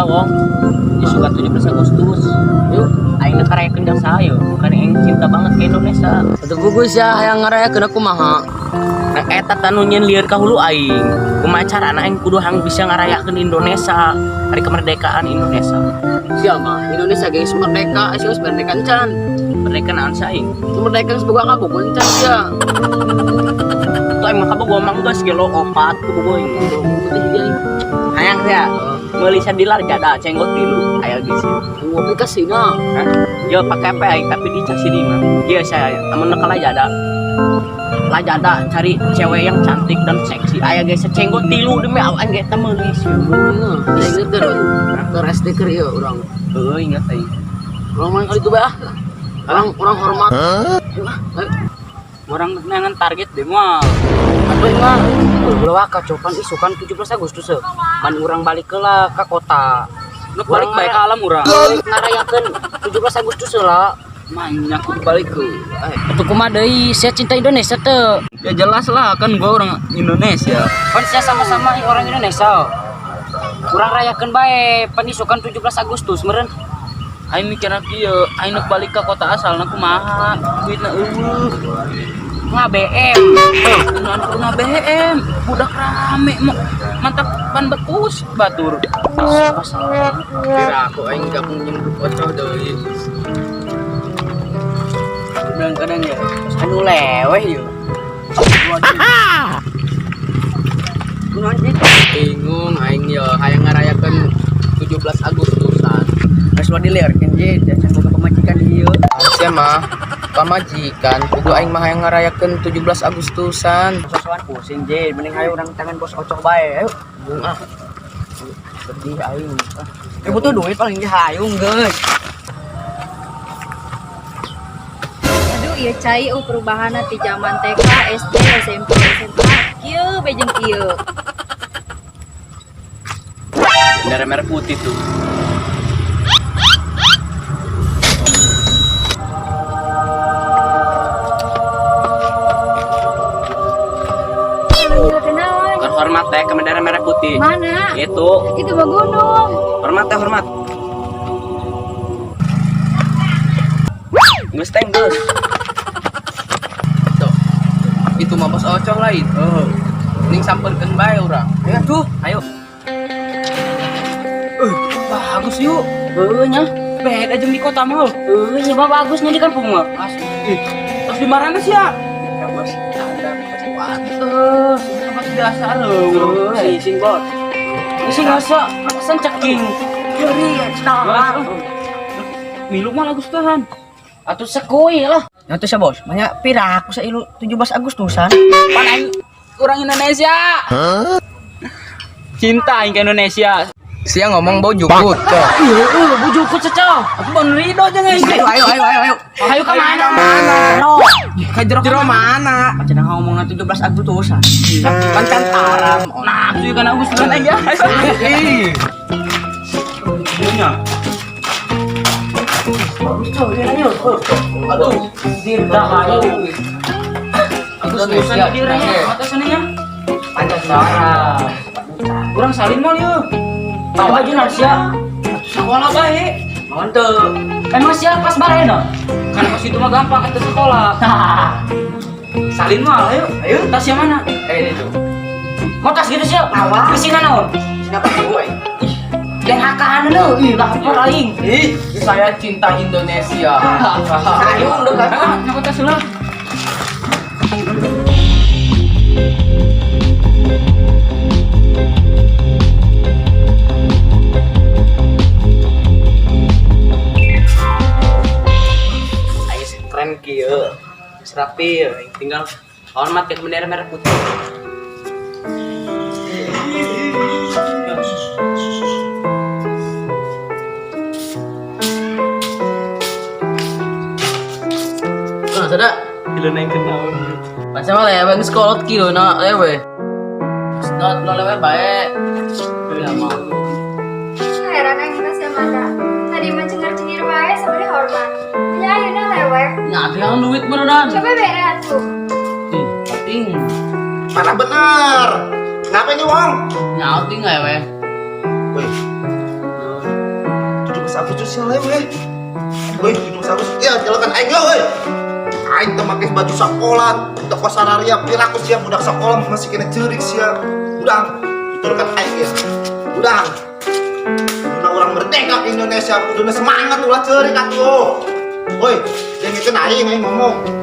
Heula wong. Isukan 17 Agustus. Yuk, aing teh ngarayakeun jang saha yeuh. Kan aing cinta banget ke Indonesia. Atuh gugus ya hayang ngarayakeun aku kumaha. Nah, eta tanu nyeun lieur ka hulu aing. Kumaha carana aing kudu hang bisa ngarayakeun Indonesia, hari kemerdekaan Indonesia. Sia mah Indonesia geus merdeka, geus merdeka encan. Merdeka naon sih aing? Merdeka geus boga kabogoh encan sia. Tuh aing mah kabogoh mah geus gelo opat kabogoh aing. Putih dia. Hayang sia. Meuli sadilar jada cenggot tilu aya geus. Aplikasina. Hah? Yo pakai apa aing tapi di sini mah. Iya saya amun ka Lazada. Lazada cari cewek yang cantik dan seksi. Aya ge secenggot tilu demi awan ge teh meuli sih. Heeh, inget teh. Keur SD keur ieu urang. Heuh inget aing. Urang main kali itu bae ah. Urang hormat. Ayo ah, ayo. Orang neangan target deh mah. Aduh mah, ulah waka copan isukan 17 Agustus heuh. Ban urang balik heula ka kota. Nu balik bae ka alam urang. Ngarayakeun 17 Agustus heula. Manya kudu balik ke. Atuh kumaha deui, sia cinta Indonesia teu. Ya jelas lah kan gua orang Indonesia. Pan sia sama-sama orang Indonesia. Urang rayakeun bae pan isukan 17 Agustus meureun. Aing mikirna kieu, aing nu balik ka kota asalna kumaha? Duitna eueuh. Nga-BM. Kunaon kudu nga-BM? Budak rame mau mantap ban bekus batur. Kira aku aing gabung jeung grup ocoh deui. Kadang-kadang ya anu leweh yeuh. Kunaon sih? Bingung aing yo hayang ngarayakeun 17 Agustusan. Geus lo diliarkeun je, jasa boga pamajikan ieu. Sia mah pamajikan kudu aing mah hayang ngarayakeun 17 Agustusan. Sosokan pusing je, mending hayu urang tangan bos ocoh bae. Ayo. Bung ah. Sedih aing. Ya butuh duit paling ge hayu geus. Aduh, ieu cai perubahan ti zaman TK, SD, SMP, SMA. Kieu bae jeung kieu. Bendera merah putih tuh. Kenalan. Hormat teh ke bendera merah putih. Mana? Itu. Itu mah gunung. Hormat teh hormat. Geus teh geus. Tuh. Itu mah bos ocoh lain. Heeh. Ning sampeurkeun bae urang. Ayo tuh. Ayo. Bagus yuk. Heuh nya. Beda jeung di kota mah. Heuh nya mah bagusnya di kampung mah. Asli. Terus di mana sih ya? Ya bos. Eh, tempat biasa loh. Si sing bos. Sing asa pesan ceking. Yuri, tahan. Milu mah Agustusan. Atuh sekui lah. Nah tuh bos, banyak pira aku sa ilu 17 Agustusan. Pan aing orang Indonesia. Cinta aing ke Indonesia. Sia ngomong bau jukut. Coh. Iya, bujukut cecok. Aku baru ridho aja guys. Ayo, ayo, ayo, ayo, ayo. Ayo ke mana? Mana? Ka jero mana? Cenah ngomong 17 Agustusan. Pancantaram. Nah, aku juga kan Agustusan aja. Ih. Punya. Aduh. Dirda ayo. Agustusan diranya, atasannya. Pancasara. Kurang salin mal yuk. Tahu aja nasia. Sekolah bae. Mantep. Emang siapa pas bareng no? Kan pas itu mah gampang ke sekolah. Salin mal, ayo. Ayo, tas yang mana? Eh itu. Mau tas gitu sih? Awal. Kesina naon? Kenapa gue? Dan hakahan lu, ih lapar aing. Ih, saya cinta Indonesia. Ayo udah kan. Ah, nyokot tas lah. Ayo keren kieu. Geus rapi, tinggal hormat ke bendera merah putih. Nah, sada. Gila naik naon. Masa mah lewe geus kolot kieu na lewe. Not no lewe bae. Ya mah. Heran aing kita sia mana. Tadi mah cengar-cengir bae sabari hormat. Nya ayeuna leweh. Nya atuh yang duit beneran. Coba bere atuh. Ih, penting. Mana bener? Kenapa ini Wong? Nya ting lewe. Wih, 17 Agustus sia lewe. Woi, 17 Agustus. Ya, jelakan aing euy. Aing teu make baju sekolah, teu kosararia piraku sia budak sekolah masih kena ceurik sia. Udang, tuturkan aing ya. Udang. Kuduna urang merdeka ke Indonesia, kuduna semangat ulah ceurik atuh. Woi, dengekeun aing aing ngomong.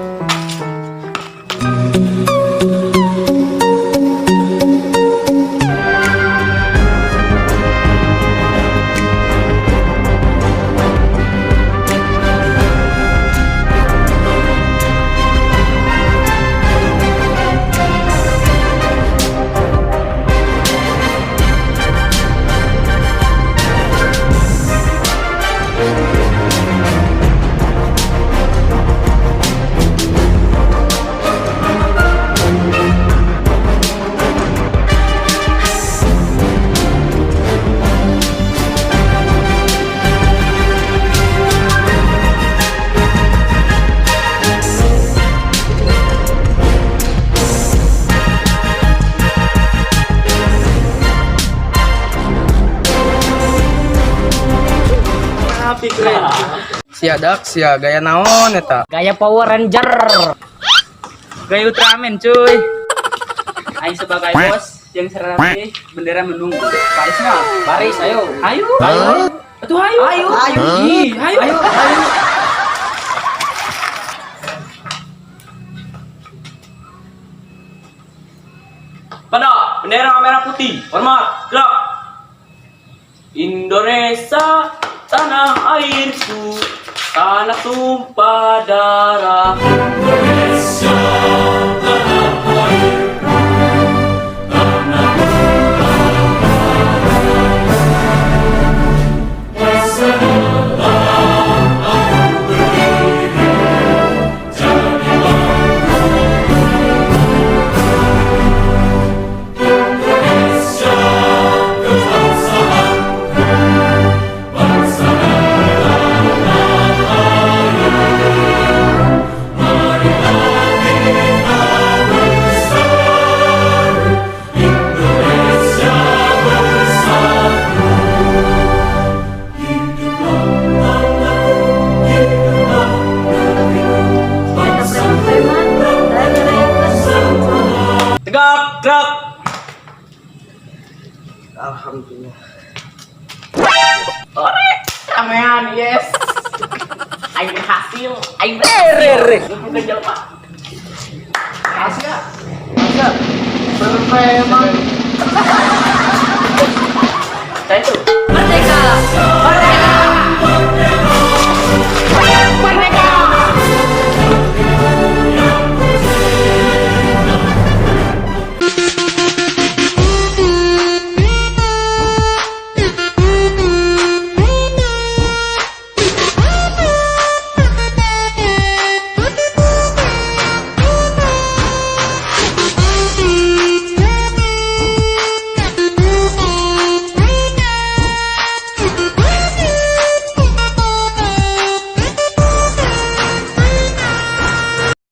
Tapi keren. Sia dak sia gaya naon eta? Gaya Power Ranger. Gaya Ultraman cuy. Aing sebagai bos yang serapi bendera menunggu. Baris nggak? Baris, ayo. Ayo. Ayo. Atuh ayo. Ayo. Ayo. Ih, ayo. Ayo. Ayo. Pada bendera merah putih, hormat, gerak. Indonesia tanah airku, tanah tumpah darah. Eta preman-preman, daek ngerayakeun. Tegak, gerak. Alhamdulillah. Ore, ramean, yes. Aing berhasil, aing berhasil. Bukan jelema. Asia. Asia. Preman.